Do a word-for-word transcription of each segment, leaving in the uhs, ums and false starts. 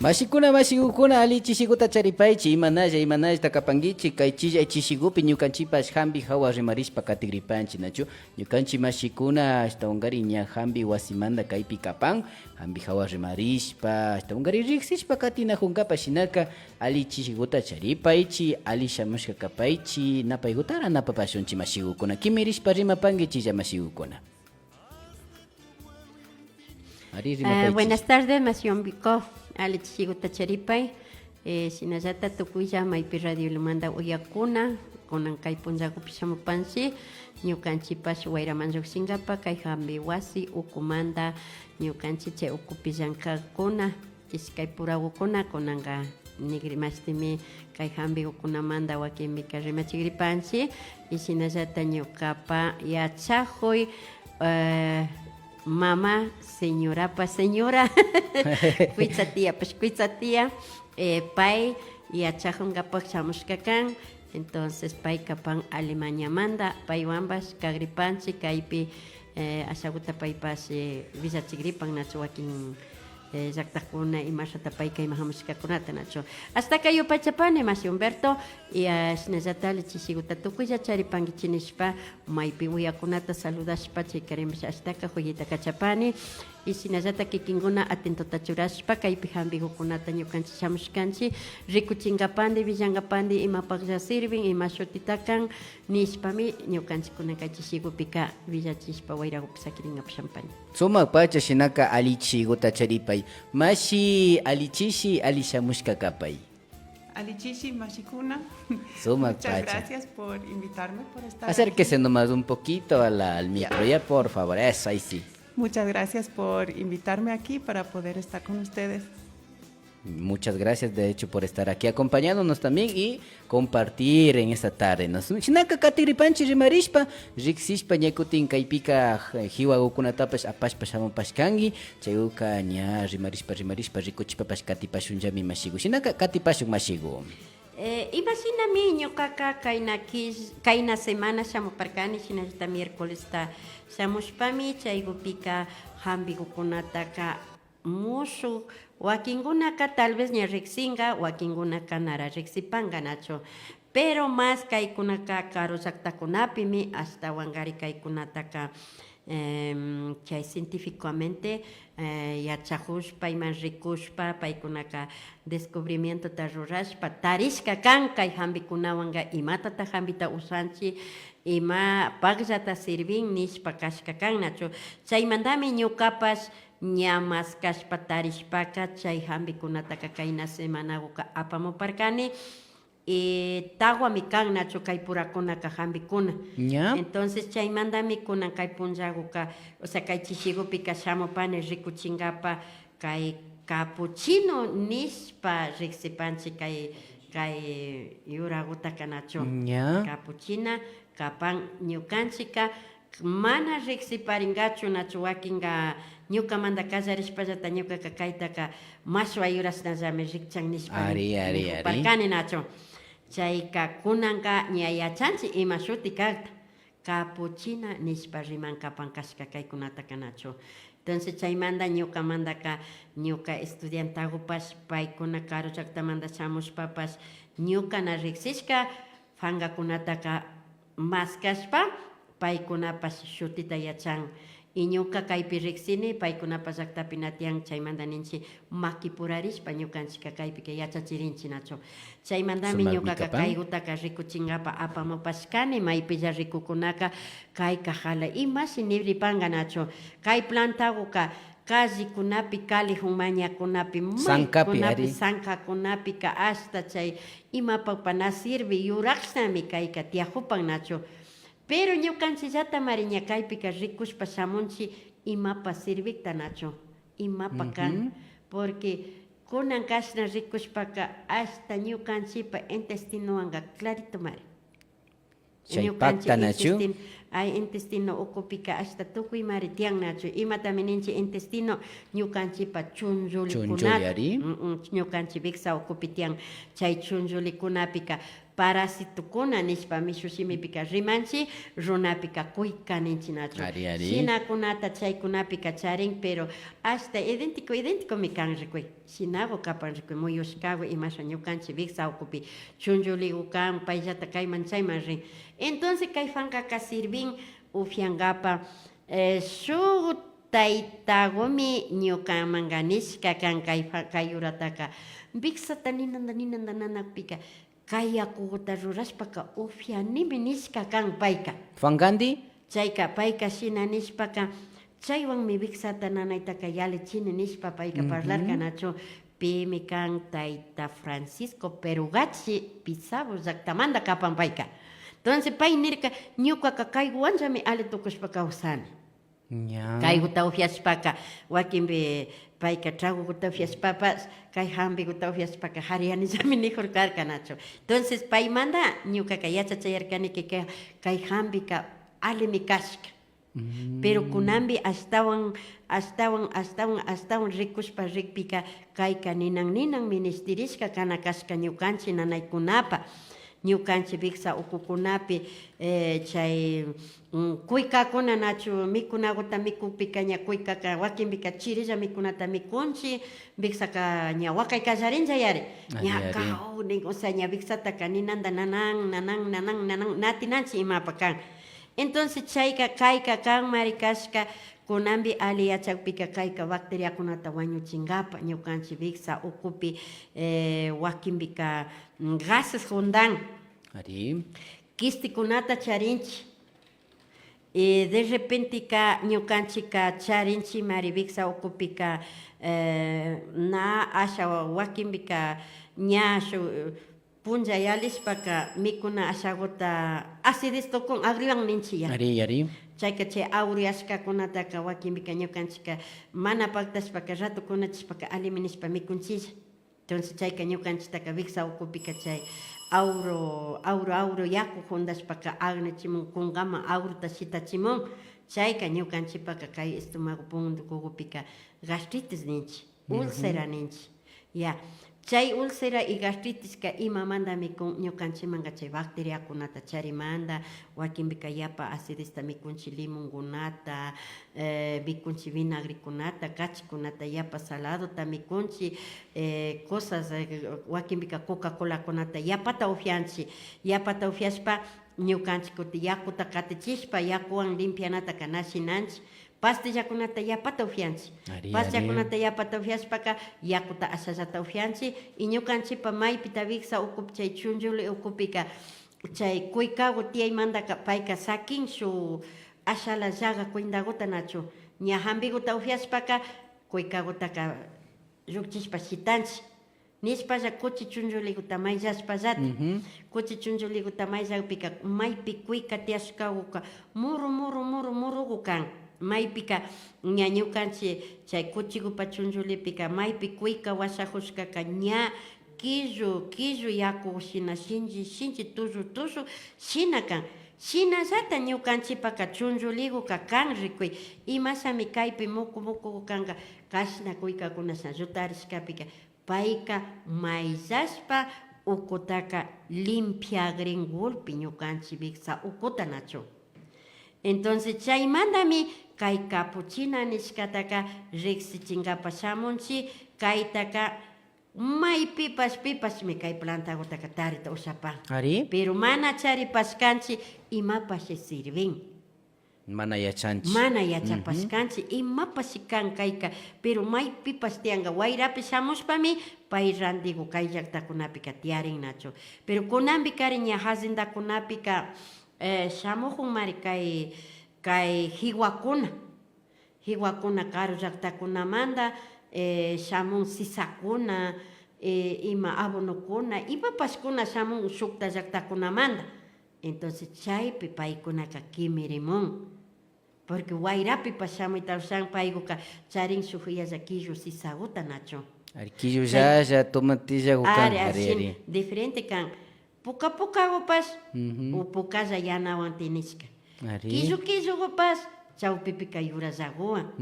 Mashikuna, mashigukuna, alli chishiguta charipaychi, imanalla, imanallata kapankichi, kay chillay chishigupi ñukanchipash hampi hawa rimarishpa katigripanchi, nachu? Ñukanchi mashikuna ashtawankarin ña hampi wasimanta kaypi kapan, hampi hawa rimarishpa, ashtawankarin riksishpa katinajunkapash shinaka, alli chishiguta charipaychi, alli shamushka kapaychi, napaygutara napapashunchi mashigukuna, kimirishpa rimapankichilla mashigukuna. Ari, eh, rimapaychi. Buenas tardes, mashi Ombikov. Alli chishiguta charipay. Eh, shinallata tukuylla maypi radio Ilumanta uyakuna, kunan kay punllakupi shamupanchi, ñukanchipash wayraman llukshingapa, kay hampi wasi ukumanta, ñukanchi chay ukupi llankakuna, ishkay puragukuna, kunanka nigri mashtimi kay hampigukunamanta wakinpika rimachigripanchi, y shinallata ñukapa yachajuy, eh, mama, señorapa señora, kuytsa tiyapash kuytsa tiya, eh, pay yachajunkapak shamushka kan. Entonces pay kapan Alemaniamanta, paywanpash kagripanchi kaypi, eh, ashaguta paypash, eh, willachigripan nachu wakin, eh, llaktakuna imashata payka ima hamushkakunata nachu. Ashtaka yupaychapani mashi Humberto, y, ah, shinallata alli chishiguta tukuylla charipankichi nishpa, maypi uyakunata saludashpa, chaykarinpash ashtaka juyayta kachapani. Y shinallata kikinkuna atentota churashpa, kaypi hampigukunata ñukanchi shamushkanchi, rikuchinkapandi, willankapandi, imapaklla sirvin, ima shutita kan, nishpami ñukanchikuna kay chishigupika willachishpa wayragupi sakirinkapash shampani. Sumak pacha shinaka alli chishiguta charipay. Mashi alli chishi, alli shamushka kapay. Alli chishi, mashikuna. Sumak pacha. Muchas gracias por invitarme, por estar aquí. Acérquese nomás un poquito a la, al micro, ya, por favor. Eso, ahí sí. Muchas gracias por invitarme aquí para poder estar con ustedes. Muchas gracias, de hecho, por estar aquí acompañándonos también y compartir en esta tarde, ¿no? Shinaka katigripanchi rimarishpa, riksishpa, ña kutin kaypika, eh, jiwagukunatapash apashpa shamupashkanki, chayguka ña rimarishpa, rimarishpa, rikuchishpapash katipashunllami mashigu. Shinaka katipashun mashigu. Eh, imashinami ñukaka kayna kill-, kayna semana shamuparkani, shinallata miércolesta shamushpami, chaygupika hampigukunataka mushuk, wakinkunaka tal vez ña riksinka, wakinkunaka nara riksipanka nachu. Pero más kaykunaka karu llaktakunapimi ashtawankari kaykunataka, em, chay científicamente, eh, yachajushpa, ima rikushpa, paykunaka descubrimientota rurashpa, tarishka kan kay hampikunawanka imatata hampita ushanchi, ima pakllata sirvin nishpa kashka kan nachu. Chaymantami ñukapash ña maskashpa tarishpaka chay hampikunataka kayna semanaguka apamuparkani, y taguami kan nachu kay purakunaka hampikuna. Ña. Entonces chaymantami kunan kay punllaguka, o sea, kay chishigupika shamupani rikuchinkapa kay capuchino nishpa riksipanchi kay, kay yuragutaka nachu. Ña. Capuchina kapan ñukanchika mana riksiparinkachu nachu, wakinka ñukamanta kallarishpallata ñukaka kaytaka mashwa yurashnallami rikchan nishpa. Ari, ari, ari. Nijuparkani nachu. Chayka kunanka ña yachanchi ima shuti kakta. Capuchina nishpa rimankapan kashka kaykunataka nachu. Entonces chaymanta ñukamantaka ñuka estudiantagupash paykuna karu llaktamanta shamushpapash ñuka na riksishka pankakunataka maskashpa, paykunapash shutita yachan. Y ñuka kaypi riksini, paykunapash llaktapi na tiyan, chaymanta ninchi makipurarishpa ñukanchika kaypika yachachirinchi nachu. Chaymantami ñukaka kaygutaka rikuchinkapa apamupashkani, maypilla rikukunaka kayka jala imashi nigripanka nachu. Kay plantaguka callekunapi, callejon mañakunapi, maykunapi, sankakunapika ashta chay imapakpa na sirvi, yurakshnami kayka tiyajupan nachu. Pero ñukanchillatamari ña kaypika rikushpa shamunchi imapa sirvikta nachu, imapa kan. Porque kunan kashna rikushpaka ashta ñukanchipa intestinowanka claritomari. Chay ñukanchi pakta nachu? Intestin-, Ay, intestino ukupika ashta tukuymari tiyan nachu. Imatami ninchik intestino? Ñukanchikpa chunchullikunata. Chunchulli, ari. Mm, mm, ñukanchik wiksa ukupi tiyan chay chunchullikunapika parasitokuna nishpa mishu shimipika rimanchik, runapika kuyka ninchik nachu. Ari, ari. Shinakunata chaykunapika charin, pero ashta idéntico, idénticomi kan rikuy. Shinagu kapan rikuy, muyushkagu imasha ñukanchik wiksa ukupi chunchulligu kan, payllata kayman chayman rin. Entonces kay pankaka sirvin upiankapa, eh, shuk taytagumi ñukamanka nishka kan kay pa-, kay urataka. Wiksata ninanta, ninanta nanakpika, kay yakuguta rurashpaka upianimi nishka kan payka. Pankandi? Chayka, payka shina nishpaka, chaywanmi wiksata nanaytaka yalichini nishpa payka parlarka nachu. Pimi kan? Tayta Francisco Perugachi, Pisabo llaktamanta kapan payka. Entonces pay nirka, ñukaka kayguwanllami ali tukushpa kawsani. Ña. Kayguta upiashpaka, wakinpi payka tragoguta upiashpapash, kay hampiguta upiashpaka harianillami nijurkarka nachu. Entonces paymanta ñukaka yachachayarkaniki kay, kay hampika alimi kashka. Pero kunanpi ashtawan, ashtawan, ashtawan, ashtawan rikushpa rikpika, kayka ninan, ninan minishtirishka kana kashka ñukanchik nanaykunapa, ñukanchik wiksa ukukunapi, eh, chay, mm, kuykakuna nachu mikunaguta mikukpika ña kuykaka wakinpika chirilla mikunata mikunchik, wiksaka ña wakay kallarinlla yari. Ari, ña ari. Kaw nin, o sea, ña wiksataka ninanta nanan, nanan, nanan, nanan, natinanchik imapa kan. Entonces chayka, kayka kanmari kashka, kunanpi ali yachakpika kayka bacteriakunata wañuchinkapa ñukanchik wiksa ukupi, eh, wakinpika, mm, gases jundan. Ari. Kistikunata charinchik. Y de repenteka ñukanchikka charinchikmari wiksa ukupika, eh, na asha wakinpika ña shuk punlla yalishpaka mikuna ashaguta acidez tukun, agriwan ninchik ya. Ari, ari. Chayka chay auruyashkakunataka wakinpika ñukanchikka mana paktashpaka ratukunachishpaka alimi nishpa mikunchilla. Entonces chayka ñukanchiktaka wiksa ukupika chay auro, auro, auro yaku jundashpaka agnichimun, kunkaman auruta shitachimun. Chayka ñukanchikpaka kay estómago puntukugupika gastritis ninchik, úlcera ninchik. Ya, chay úlcera y gastritiska imamantami kun ñukanchikmanka chay bacteriakunata charimanta, wakinpika yapa acidezta mikunchik, limonkunata, eh, mikunchik vinagrekunata, kachikunata, yapa saladota mikunchik, eh, cosas, eh, wakinpika Coca-Colakunata yapata upianchik, yapata upiashpa ñukanchik kutin yakuta katichishpa yakuwan limpianataka na shinanchik. Pastillakunata yapata upianchik. Ari, ari. Pastillakunata yapata upiashpaka yakuta ashallata upianchik. Y ñukanchikpa maypita wiksa ukupi, chay chunchulli ukupika, chay kuykagu tiyaymantaka payka sakin shuk ashala llaga cuentaguta nachu. Ña hampiguta upiashpaka kuykagutaka llukchishpa shitanchik. Nishpalla kuchi chunchulliguta mayllashpallata. Kuchi chunchulliguta mayllakpika maypi kuyka tiyashkaguka muru, muru, muru, murugu kan. Maypika ña ñukanchik chay kuchigupa chunchullipika maypi kuyka washajushkaka ña killu, killu yaku shina shinchi, shinchi, tullu, tullu shina kan. Shinallata ñukanchikpaka chunchulliguka kan rikuy. Imashami kaypi muku, mukugu kanka, kashna kuykakunasha llutarishkapika, payka mayllashpa ukutaka limpiagrin gulpi ñukanchik wiksa ukuta nachu. Entonces chaymantami kay capuchina nishkataka riksichinkapa shamunchik. Kaytaka maypipash pipashmi kay plantagutaka tarita ushapan. Ari. Pero mana charipashkanchik imapash sirvin. Mana yachanchik. Mana yachapashkanchik imapash kan kayka, pero maypipash tiyanka, wayrapi shamushpami pay rantigu kay llaktakunapika tiyarin nachu. Pero kunanpikari ña haciendakunapika, eh, shamujunmari kay, kay jiwakuna, jiwakuna karu llaktakunamanta, eh, shamun sisakuna, eh, ima abonokuna, imapashkuna shamun shukta llaktakunamanta. Entonces chaypi paykunaka kimirimun. Porque wayrapipash shamuyta ushan, payguka charin shuk juyalla killu sisaguta nachu. Ari, killullalla, tomatillagu kan. Ari, ari, ari. Diferente kan. Puka pukagupash o pukalla yanawan tinishka. Ari. Killu killugupash chawpipika yurallaguwan.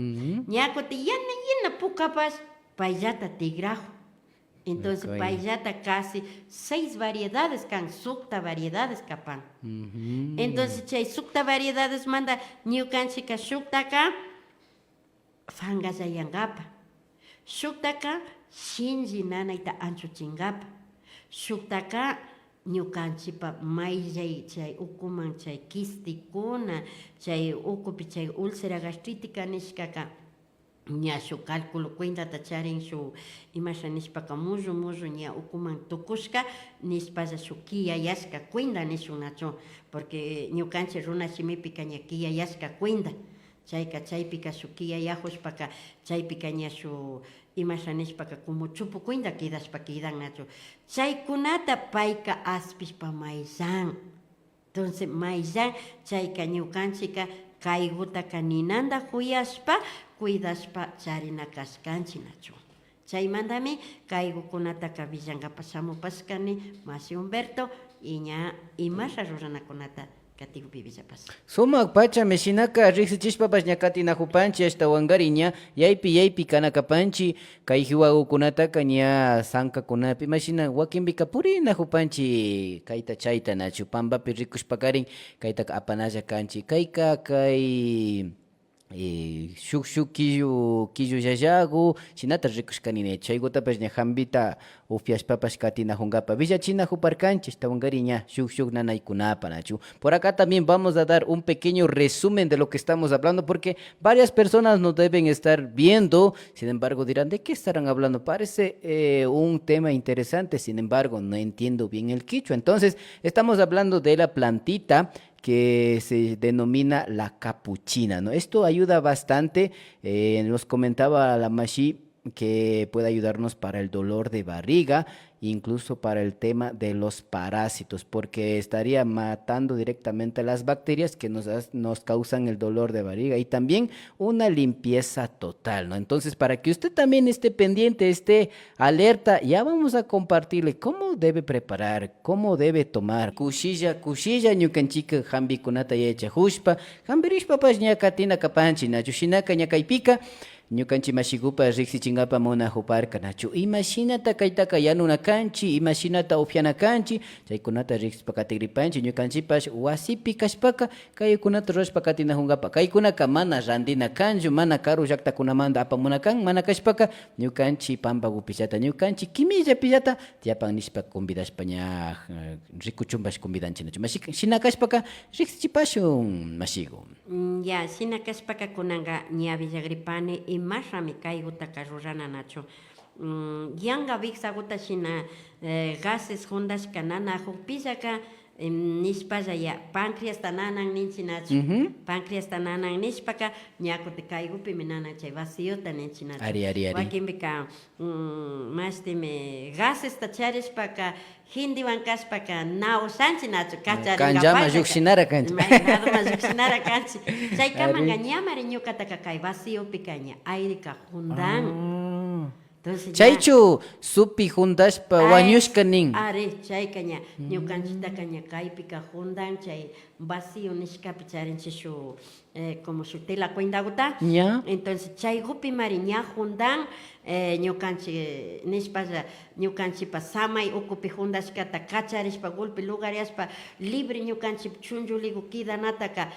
Ña kutin yana yana pukapash payllata tigrajun. Entonces, payllata casi seis variedades kan, sukta variedades kapan. Entonces, chay sukta variedadesmanta ñukanchika shuktaka fangallayankapa, shuktaka shinlli nanayta anchuchinkapa, shuktaka ñukanchipa mayllay chay ukuman chay quistikuna, chay ukupi chay úlcera gastritica nishkaka, ña shuk cálculo cuentata charin, shuk imasha nishpaka mullu mullu ña ukuman tukushka nishpalla shuk kiyayashka cuenta nishun nachu, porque ñukanchik runa shimipika ña kiyayashka cuenta, chayka chaypika shuk kiyayajushpaka chaypika ña shuk imasha nishpaka como chupu cuenta quedashpa quedan nachu, chaykunata payka aspishpa mayllan. Entonces, mayllan chayka ñukanchika kaygutaka ninanda juyashpa, cuidashpa charina kashkanchik nachu. Chaymandami kaygukunataka willankapak shamupashkani, mashi Humberto, y ña imasha ruranakunata katigupi willapash. Sumak pachami shinaka riksichishpapash ña katinajupanchik, ashtawankarin ña yaypi yaypi kana kapanchik. Kay jiwagukunataka ña sankakunapi, imashina wakinpika purinajupanchik kayta chayta nachu, pampapi rikushpakarin kaytaka apanalla kanchik. Kayka kay, eh, shuk shuk killu, killullallagu shinata rikushkani nachu, chaygutapash ña jampita upyashpapash katinajunkapa willachinajuparkanchik, ashtawankarin ña shuk shuk nanaykunapa nachu. Por acá también vamos a dar un pequeño resumen de lo que estamos hablando, porque varias personas nos deben estar viendo, sin embargo dirán, ¿de qué estarán hablando? Parece, eh, un tema interesante, sin embargo, no entiendo bien el quichua. Entonces, estamos hablando de la plantita que se denomina la capuchina, ¿no? Esto ayuda bastante, eh, nos comentaba la mashi que puede ayudarnos para el dolor de barriga, incluso para el tema de los parásitos, porque estaría matando directamente las bacterias que nos, has- nos causan el dolor de barriga y también una limpieza total, ¿no? Entonces, para que usted también esté pendiente, esté alerta, ya vamos a compartirle cómo debe preparar, cómo debe tomar. Kushilla, kushilla, ñukanchika jampikunata yachajushpa, jampirishpapash ña katina kapanchik, nachu shinaka ña kaypika, ñukanchik mashigupa riksichinkapa munajuparka nachu. Imashinata kaytaka yanuna kanchik, imashinata upyana kanchik, chaykunata riksishpa katigripanchik. Ñukanchikpash wasipi kashpaka, kaykunata rurashpa katinajunkapa. Kaykunaka mana randina kanchu, mana karu llaktakunamanta apamuna kan, mana kashpaka, ñukanchik pampagupillata, ñukanchik kimillapillata tiyapan nishpa convidashpa ña, eh, rikuchunpash convidanchik nachu. Mashi, shina kashpaka, riksichipashun, mashigu. Mm, ya, shina kashpaka kunanka ña willagripani imarami kaygutaka rurana nachu. Mm, yanka wiksaguta shina, eh, gases juntashka nanajukpillaka, em, nishpalla ya, pancreasta nanan ninchik nachu. Pancreasta nanan nishpaka, ña kutin kaygupimi nanan chay vacíota ninchik nachu. Ari, ari, ari. Wakinpika, mm, mashtimi gasesta charishpaka, jindiwan kashpaka na ushanchik nachu, kacharinkapak. Kanllama llukshinara kanchik. Imaynadoma llukshinara kanchik. Chaykamanka ñamari ñukataka kay vacíopika ña aireka jundan. Entonces, ña chaychu supi jundashpa wañushka nin. Ari, chayka ña ñukanchiktaka ña kaypika jundan, chay vacío nishkapi charinchik shuk, eh, como shuk tela cuentaguta. Ña. Entonces, chaygupimari ña jundan, eh, ñukanchik nishpalla, ñukanchikpa samay ukupi jundashkata kacharishpa, golpe lugareashpa, libre ñukanchik chunchulligu kidanataka,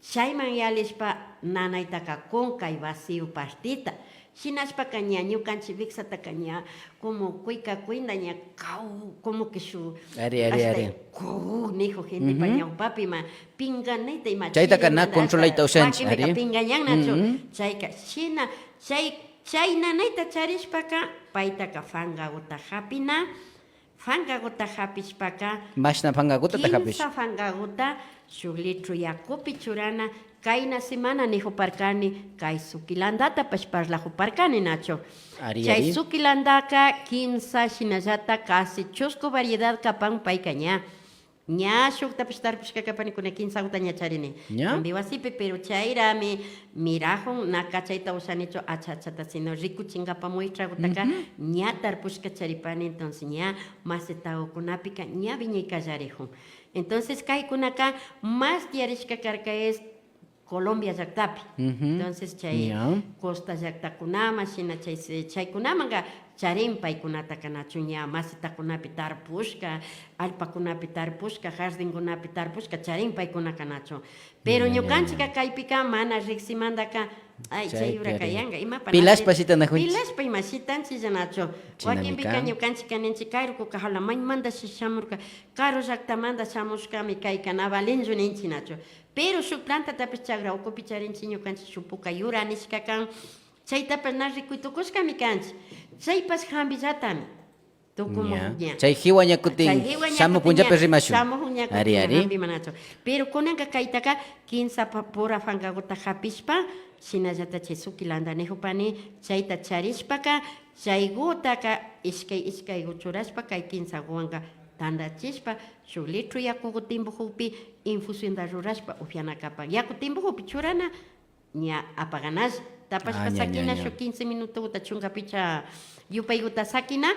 chayman yalishpa nanaytaka kun kay vacío partita. Shinashpaka ña ñukanchik wiksataka ña como kuyka cuenta ña kaw, como que shuk, ari, ari, hasta ari, kaw nijun gentepa ñawpapi ima pinganayta ima. Chaytaka na controlayta ushanchik, wakinpika ari, pingañan nachu. Chayka shina, chay, chay nanayta charishpaka paytaka fangaguta japina. Fangaguta japishpaka, mashna fangagutata japish, kimsa fangaguta shuk litro yakupi churana. Kayna semana nijuparkani, kay sukilandatapash parlajuparkani nachu. Ari, chay ari, sukilandaka kimsa, shinallata casi chusku variedad kapan payka ña. Ña shuktapash tarpushka kapani, kunan kimsaguta ña charini. Ña. Ambi wasipi, pero chayrami mirajun, na kachayta ushanichu acha achata, sino rikuchinkapa muestragutaka ña tarpushka charipani, entonces ña masitagukunapika ña wiñay kallarijun. Entonces kaykunaka mas tiyarishka karka es Colombia llaktapi. Entonces chay costa llaktakunaman, shina chay, chaykunamanka charin paykunataka, nachu, ña masitakunapi tarpushka, allpakunapi tarpushka, jardinkunapi tarpushka charin paykunaka, nachu. Pero ñukanchikka kaypika mana riksimantaka, ay, chay uraka yanka, imapa pilashpa shitanakunchik. Pilashpa ima shitanchilla, nachu. Wakinpika ñukanchikka ninchik, kay rukuka jala maymanta shamurka, karu llaktamanta shamushkami, kayka na valinchu ninchik, nachu. Pero shuk plantatapish chakra ukupi charinchik ñukanchik, shuk puka yura nishka kan. Chaytapash na rikuy tukushkami kanchik. Chaypash jambillatami tukumujun ña. Chay jiwa ña kutin shamujun punllapi rimashun. Shamujun ña kutin, ari, ari. Jambi manachu. Pero kunanka kaytaka kimsa pa-, pura pankaguta japishpa, shinallata chay suki landa nijupani, chayta charishpaka, chaygutaka ishkay ishkaygu churashpa, kay kimsaguwanka tandachishpa, shuk litro yakugu timpujukpi infusionta rurashpa upyana kapan. Yaku timpujukpi churana ña apaganalla. Tapashpa sakina, shuk quince minutoguta chunka pichka yupayguta sakina,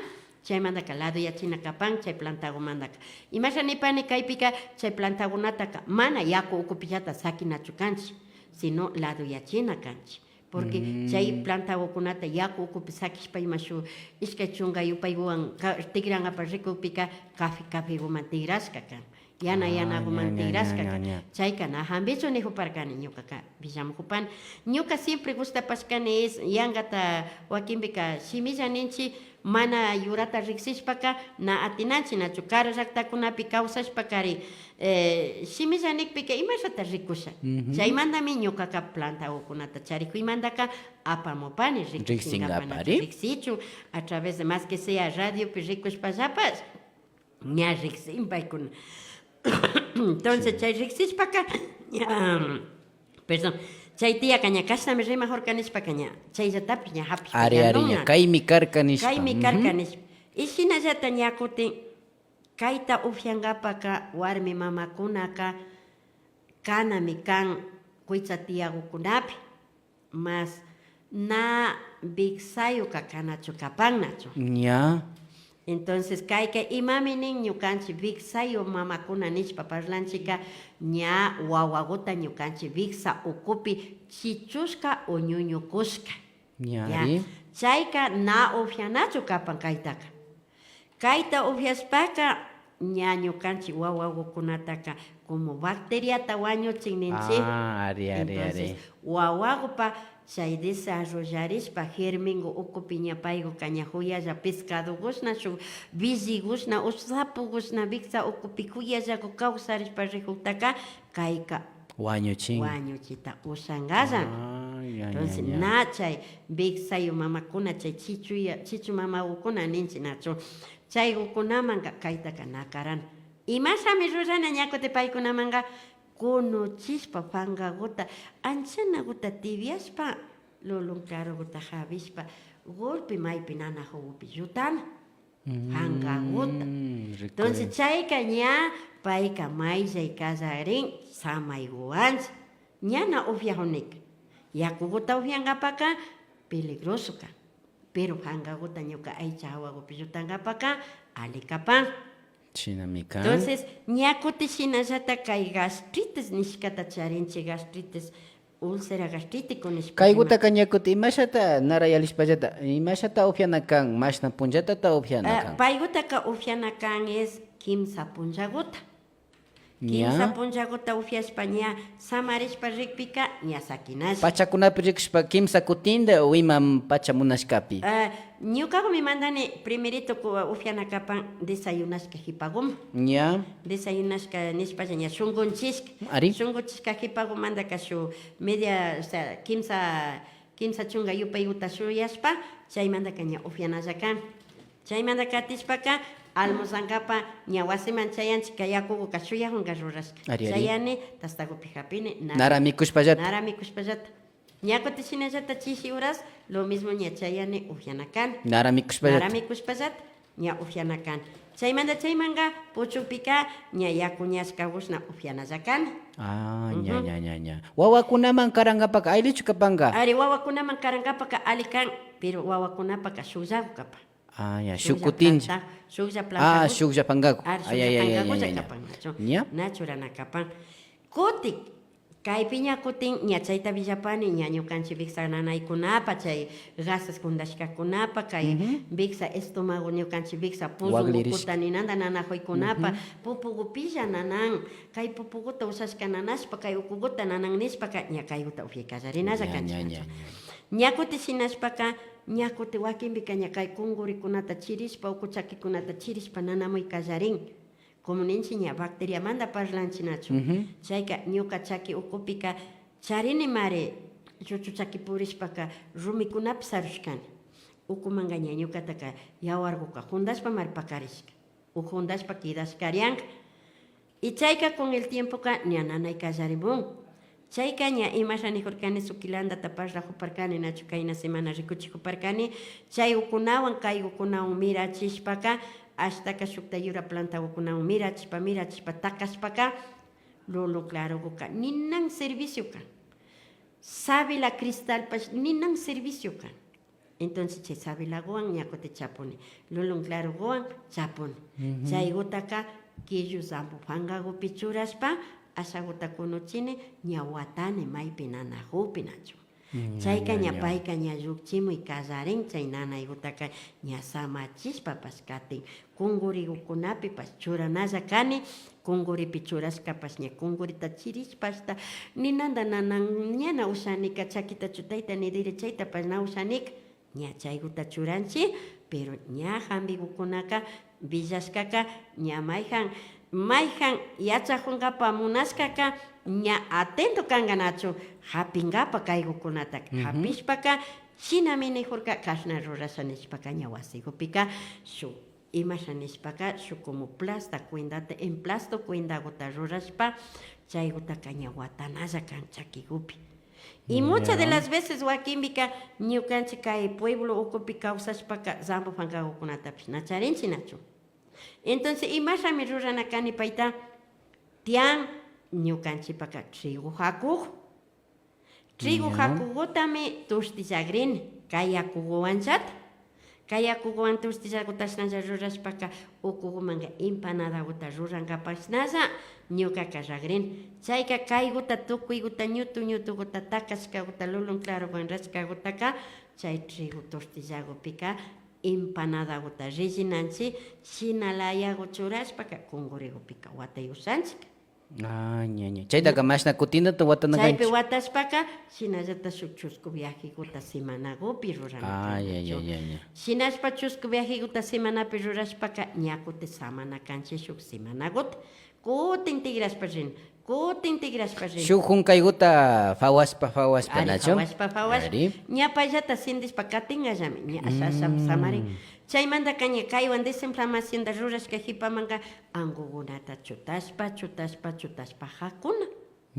chaymantaka ladoyachina kapan chay plantagumantaka. Imasha nipani, kaypika chay plantagunataka mana yaku ukupillata sakinachu kanchik, sino ladoyachina kanchik. Porque chay plantagukunata yaku ukupi sakishpa ima shuk ishkay chunka yupayguwan ka-, tikrangapa rikukpika café caféguman tikrashka kan. Yana yanaguman tikrashka kan. Chayka na jambichu nijuparkani, ñukaka willamujupani. Ñuka siempre gustapashkani es yankata, wakinpika shimilla ninchik, mana yurata riksishpaka na atinanchik, nachu. Karu llaktakunapi kawsashpakari, eh, shimilla nikpika imashata rikusha. Chaymantami ñukaka plantagukunata charikuymantaka apamupani, riksinkapak nachu riksichun, a través de más que sea radiopi rikushpallapash ña riksin paykuna. Entonces chay riksishpaka ña, perdón, chay tiyaka ña kashnami rimajurka nishpaka ña chayllatapish ña japishpa yandun ña. Kaymi karka nishpa. Kaymi karka nishpa. Y shinallata ña kutin kayta upyankapaka warmi mamakunaka kanami kan kuytsa tiyagukunapi. Mas na wiksayuka kanachu kapan nachu. Ña. Entonces kayka imami nin ñukanchik wiksayu mamakuna nishpa parlanchikka, ña wawaguta ñukanchik wiksa ukupi chichushka o ñuñukushka. Ña. Chayka na upyanachu kapan kaytaka. Kayta upyashpaka ña ñukanchik wawagukunataka como bacteriata wañuchin ninchik. Entonces wawagupa chay desarrollarishpa germingu ukupi ña payguka ña juyalla pescadogushna, shuk willigushna o sapogushna wiksa ukupi juyallagu kawsarishpa rijuktaka kayka wañuchin. Wañuchita ushangallan. Entonces na chay wiksayu mamakuna, chay chichuya, chichu mamagukuna ninchik nachu, chaygukunamanka kaytaka na karana. Imashami rurana ña kutin paykunamanka, kunuchishpa pankaguta, anchanaguta tibiashpa, lulun karuguta japishpa, golpe maypi nanajugupi llutana. Pankaguta. Entonces chayka ña payka mayllay kallarin samayguwanlla. Ña na upyajunika. Yakuguta upyankapaka peligroso kan. Pero pankaguta ñuka aycha jawagupi llutankapaka alli kapan. Shinami kan. Entonces ña kutin shinallata kay gastritis nishkata charinchik, gastritis, úlcera gastritico nishpa. Kaygutaka ña kutin imashata narayalishpallata, imashata upyana kan, mashna punllatata upyana kan? Paygutaka upyana kan es kimsa punllaguta. Kimsa punllaguta upyashpa ña samarishpa rikpika ña sakinalla. Pachakunapi rikushpa kimsa kutinta o ima pacha munashkapi. Ñukagumi mandani primerito ku-, upyana kapan desayunashka jipaguman. Ña. Desayunashka nishpalla ña shunkunchishka. Ari. Shunkunchishka jipagumantaka shuk media, o sea, kimsa, kimsa chunka yupayguta shuyashpa, chaymantaka ña upyanalla kan. Chaymanta katishpaka almorzankapa ña wasiman chayanchik, kay yakuguka shuyajunka rurashka. Ari, ari. Chayani, tastagupi japini, nara. Nara mikushpallata. Nara mikushpallata. Ña kutin shinallata chishi horas, lo mismo ña chayani, upyana kani. Nara mikushpallata. Nara mikushpallata. ña upyana kani. Chaymanta chaymanka puchukpika ña yaku ñashka ushna upyanalla kani. Ah, ña, ña, ña, ña. Wawakunaman karankapaka allichu kapanka? Ari, wawakunaman karankapaka alli kan, pero wawakunapaka shukllaku kapan. Ah, ya, shuk kutinlla. Shuklla planta, ah, shuklla pankaku. Ari, shuklla pankakulla kapan, nachu? Ña. Na churana kapan. Kutin, kaypi ña kutin, ña chayta willapani, ña ñukanchik wiksa nanaykunapa, chay gases kundashkakunapa, kay wiksa estómago, ñukanchik wiksa puzun ukuta ninanta nanakuykunapa, pupugupilla nanan, kay pupuguta ushashka nanashpa, kay ukuguta nanan nishpaka, ña kayguta upyay kallarinalla kanchik, nachu? Ña kutin shinashpaka, ña kutin wakinpika ña kay kungurikunata chirishpa, uku chakikunata chirishpa nanamuy kallarin. Como ninchik ña bacteriamanta parlanchik, nachu? Chayka ñuka chaki ukupika charinimari, chuchu chaki purishpaka rumikunapi sarushkani. Ukumanka ña ñukataka yawarguka jundashpamari pakarishka. O jundashpa kidashkarianka. Y chayka con el tiempoka ña nanay kallarimun. Chayka ña imasha nikurkani, sukilantata parlajuparkani, nachu, kayna semana rikuchijuparkani, chay ukunawan, kay ukunawan mirachishpaka, ashtaka shukta yura plantagukunawan mirachishpa, mirachishpa takashpaka, lulun claroguka ninan servicio kan. Sábila cristalpash ninan servicio kan. Entonces chay sabilaguwan ña kutin chapuni, lulun claroguwan chapuni. Chaygutaka killu zambo pankagupi churashpa, ashaguta kunuchini, ña watani maypi nanajupi, nachu. Chayka ña payka ña llukchimuy kallarin, chay nanaygutaka ña samachishpapash katin. Kungurigukunapipash churanalla kani, kunguripi churashkapash ña kungurita chirishpa ashta ninanta nanan ñana ushanika, chakita chutayta nidiri chaytapash na ushanika, ña chayguta churanchik, pero ña jambigukunaka villashkaka ña mayjan, mayjan yachajunkapak munashkaka ña atento kanka, nachu, japinkapak kaygukunataka. Japishpaka shinami nijurka, kashna rurasha nishpaka ña wasigupika shuk imasha nishpaka, shuk como plasta cuendata, emplasto cuendaguta rurashpa, chaygutaka ña watanalla kan chakigupi. Y muchas de las veces wakinpika ñukanchik kay pueblo ukupi kawsashpaka zambo pankagukunatapish na charinchik, nachu. Entonces, imashami rurana kani payta, tiyan ñukanchikpaka trigo jakugu. Trigo jakugutami tushtillagrini, kay yakuguwanllata. Kay yakuguwan tushtillaguta ashnalla rurashpaka, ukugumanka empanadaguta rurankapashnalla ñukaka ragrini. Chayka kayguta, tukuyguta, ñutu ñutuguta, takashkaguta, lulun clarowan rashkagutaka, chay trigo tushtillagupika empanadaguta rellenanchik, shina layagu churashpaka kungurigupika watay ushanchik. Ah, ña, ña. Chaytaka mashna kutinata watana kanchik. Chaypi watashpaka, shinallata shuk chusku viajeguta semanagupi rurana. Ah, ya, ya, ya, ya. Shinashpa chusku viajeguta semanapi rurashpaka, ña kutin samana kanchik shuk semanaguta. Kutin tigrashpa rin, kutin tigrashpa rin. Shuk junkayguta fawashpa, fawashpa, nachu? Fawashpa, fawashpa. Ari. Ña payllata sintishpa katingallami, ña asha, asha samarin. Chaymantaka ña kaywan desinflamacionta rurashka jipamanka angugunata chutashpa, chutashpa, chutashpa jakuna.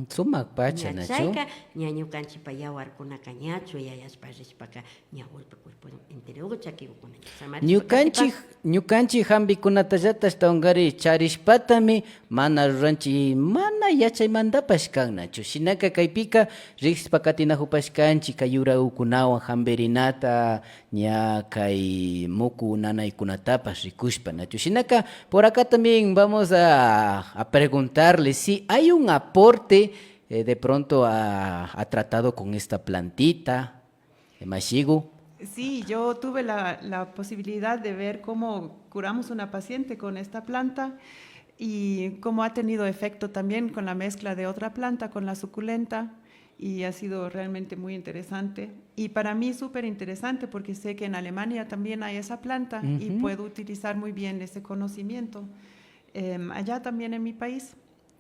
Sumak pacha, nachu? Chayka ña ñukanchikpa yawarkunaka ña chuyayashpa rishpaka ña golpe cuerpo enterogu chakigukuna ña samarishpa. Ñukanchik, ñukanchik jambikunatallata ashtawankari charishpatami mana ruranchik, mana yachaymantapash kan, nachu? Shinaka kaypika riksishpa katinajupashkanchik kay yuragukunawan jambirinata, ña kay muku nanaykunatapash rikushpa, nachu? Shinaka, por acá también vamos a, a preguntarle si hay un aporte, eh, de pronto ha, ha tratado con esta plantita, eh, mashigu. Sí, yo tuve la, la posibilidad de ver cómo curamos una paciente con esta planta y cómo ha tenido efecto también con la mezcla de otra planta, con la suculenta. Y ha sido realmente muy interesante. Y para mí súper interesante porque sé que en Alemania también hay esa planta y puedo utilizar muy bien ese conocimiento, em, allá también en mi país.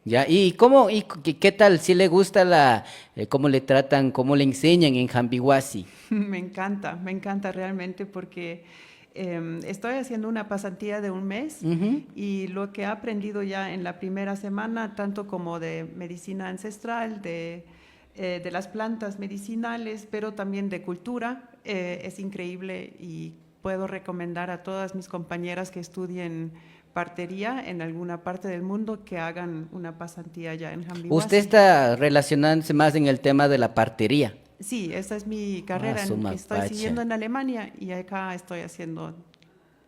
Ya, ¿y cómo, y qué, qué tal? ¿Si le gusta la, eh, cómo le tratan, cómo le enseñan en Jambiwasi? Me encanta, me encanta realmente porque Em, estoy haciendo una pasantía de un mes y lo que he aprendido ya en la primera semana, tanto como de medicina ancestral, de, eh, de las plantas medicinales, pero también de cultura, eh, es increíble y Puedo recomendar a todas mis compañeras que estudien partería en alguna parte del mundo que hagan una pasantía allá en Jambiwasi. Usted está relacionándose más en el tema de la partería. Sí, esa es mi carrera. Ah, su Estoy mapacha. Siguiendo en Alemania y acá estoy haciendo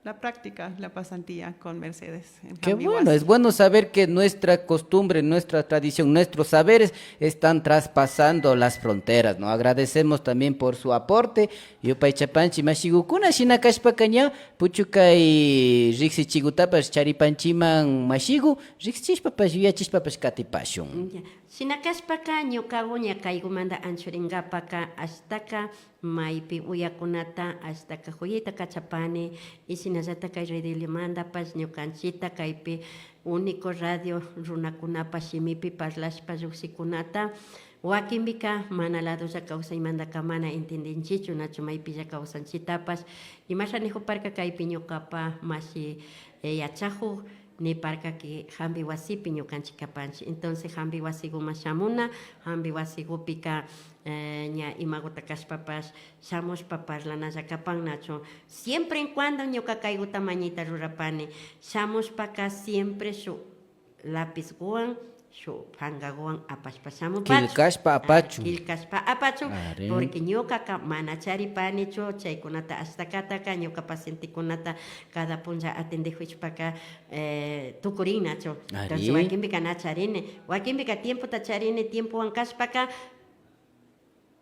la práctica, la pasantía con Mercedes en Qué Jambiwasi. Bueno, es bueno saber que nuestra costumbre, nuestra tradición, nuestros saberes están traspasando las fronteras, ¿no? Agradecemos también por su aporte. Yupaychapanchi mashigukuna, shina kashpaka ña puchukay riksichigutapash charipanchiman mashigu, riksichishpapash yuyachishpapash katipashun. Ya. Shina kashpaka ñukagu ña kaygumanta anchuringapaka ashtaka maypi uyakunata ashtaka juyayta kachapani, y shinallata kay redillomantapash ñukanchita kaypi único radio runakunapa shimipi parlashpa llukshikunata, wakinpika mana ladolla kawsaymantaka mana entendinchichu nachu maypilla kawsanchitapash, imasha nijuparka kaypi ñukapa mashi, eh, yachajuk niparka que jambi wasipi ñukanchik kapanchik. Entonces jambi wasiguman shamuna, jambi wasigupika, eh, ña imaguta kashpapash shamushpa parlanalla kapan nachu. Siempre en cuando ñuka kayguta mañayta rurapani, shamushpaka siempre shuk lapizguwan, shuk pankaguwan apashpa shamupachu. Killkashpa apachun. Killkashpa apachun, Ari. Porque ñukaka mana charipanichu chaykunata ashtakataka, ñuka pacientekunata cada punlla atendejushpaka, eh, tukurin nachu. Entonces Ari. Wakinpika na charini, wakinpika tiempota charini, tiempowan kashpaka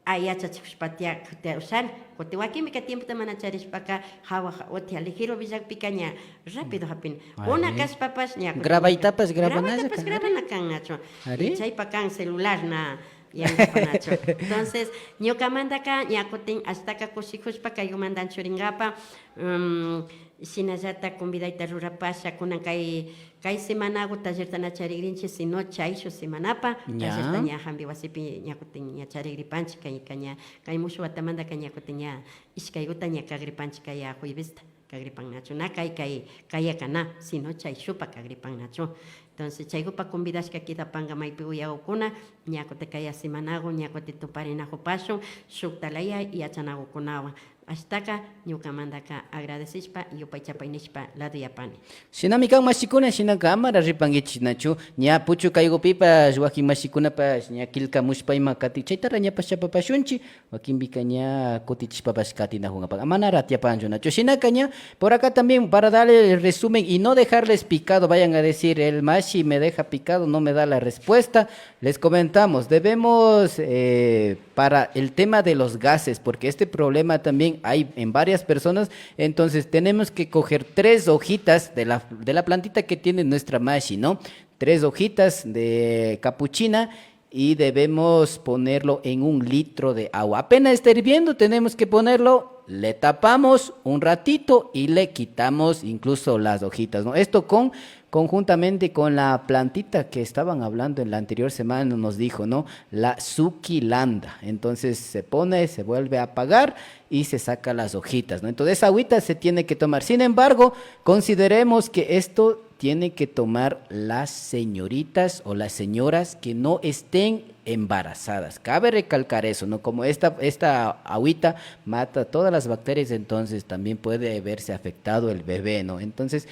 a yachachikushpa tiya, tiya ushani. Kutin wakinpika tiempota mana charishpaka jawa ja-, utia ligero villakpika ña rápido japini. Kuna Ari. Kashpapash ña kutin Grabaytapash ñuka, grabanalla grabaytapash kan. Grabana kan nachu. Ari. Y chaypa kan celular na yankapanachu. Entonces ñukamantaka ña kutin ashtaka kushijushpa kaykumanta anchuringapa, mm, shinallata convidayta rurapasha kunan kay, kay semanagu tallerta na charigrinchi, sino chayshu semanapa Ña. Tallerta ña jambi wasipi ña kutin ña charigripanchi kay, kay ña, kay mushu watamantaka ña kutin ña ishkayguta ña kagripanchi kaya juevesta. Kagripan nachu na kay, kay, kayaka na, sino chayshupa kagripan nachu. Entonces chaygupa convidashka kidapanga maypi uyagukuna, ña kutin kaya semanagu ña kutin tuparinajupashun shukta laya yachanagukunawan. Ashtaka ñukamantaka agradecishpa yupaychapay nishpa ladoyapani. Shinami kan mashikuna, shinaka amara ripankichik nachu, ña puchu kaygupipash wakin mashikunapash ña killkamushpa ima kati chaytara ñapash chapapashunchik. Wakinpika ña kutichishpapash katinajunkapak manara tiyapanchu nachu. Shinaka ña por acá también para darle el resumen y no dejarles picado, vayan a decir el mashi me deja picado, no me da la respuesta. Les comentamos, debemos, eh, para el tema de los gases, porque este problema también hay en varias personas, entonces tenemos que coger tres hojitas de la, de la plantita que tiene nuestra mashi, ¿no? Tres hojitas de capuchina y debemos ponerlo en un litro de agua. Apenas está hirviendo, tenemos que ponerlo, le tapamos un ratito y le quitamos incluso las hojitas, ¿no? Esto con, conjuntamente con la plantita que estaban hablando en la anterior semana, nos dijo, ¿no? La suquilanda. Entonces se pone, se vuelve a apagar y se saca las hojitas, ¿no? Entonces esa agüita se tiene que tomar. Sin embargo, consideremos que esto tiene que tomar las señoritas o las señoras que no estén embarazadas. Cabe recalcar eso, ¿no? Como esta, esta agüita mata todas las bacterias, entonces también puede verse afectado el bebé, ¿no? Entonces,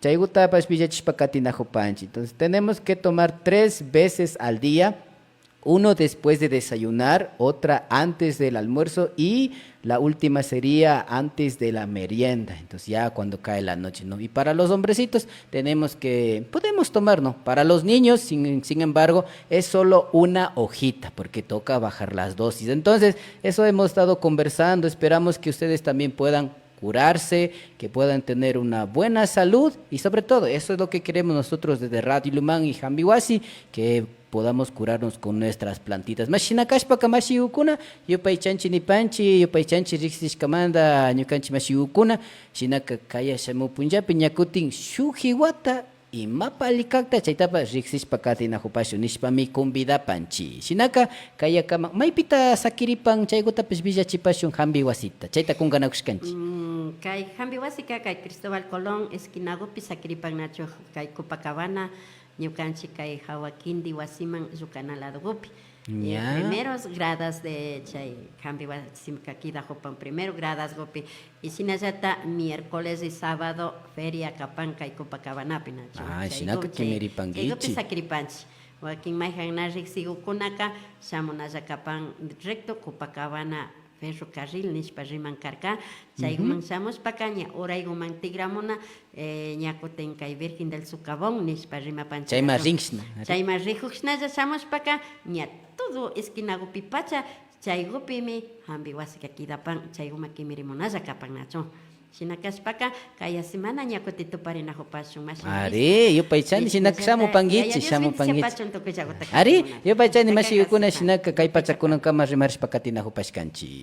chaygutapash villachishpa katinajupanchik. Entonces, tenemos que tomar tres veces al día. Uno después de desayunar, otra antes del almuerzo y la última sería antes de la merienda. Entonces ya cuando cae la noche, ¿no? Y para los hombrecitos tenemos que, podemos tomar, ¿no? Para los niños, sin, sin embargo, es solo una hojita porque toca bajar las dosis. Entonces, eso hemos estado conversando. Esperamos que ustedes también puedan curarse, que puedan tener una buena salud y sobre todo, eso es lo que queremos nosotros desde Radio Ilumán y Jambiwasi, que podamos curarnos con nuestras plantitas. Mashina kashpaka mashigukuna, yupaychanchi nipanchi, yupaychanchi riksishkamanda ñukanchi mashigukuna, shinaka kaya shamu punllapi ña kutin shuk kiwata imapa alli kakta chaytapash riksishpa katinajupashun nishpami convidapanchi. Shinaka kayakama maypita sakiripan chaygutapash villachipashun jambi wasita. Chayta kunkanakushkanchi. Mm, kay jambi wasika kay Cristóbal Colón esquinagupi sakiripan nachu, kay Copacabana, ñukanchi kay jawa kinti wasiman llukana ladogupi. Eh, primeros gradas de chay hampi wasika kidajupan primero gradasgupi, y shinallata miércoles y sábado feria kapan kay Copacabanapi nachu. Ah, shinaka chaygupi kimiripankichi. Chaygupi sakiripanchi. Wakin mayjan na riksigukunaka shamunalla kapan recto Copacabana ferrocarril nishpa riman karka. Chayguman shamushpaka ña urayguman tigramuna, eh, ña kutin kay Virgen del Socavón nishpa rimapanchi. Chayman rinshna. Chayman rijujshnalla shamushpaka ña todo esquinagupipacha chaygupimi hampi wasika kidapan, chayguma kimirimunalla kapan nachu. Shina kashpaka kaya semana ña kuti tuparinajupashun mashi. Ari, yupaychani shinaka shamupankichi, shamupankichi. Ari, yupaychani mashigukuna shinaka kay pachakunankama rimarishpa katinajupashkanchi.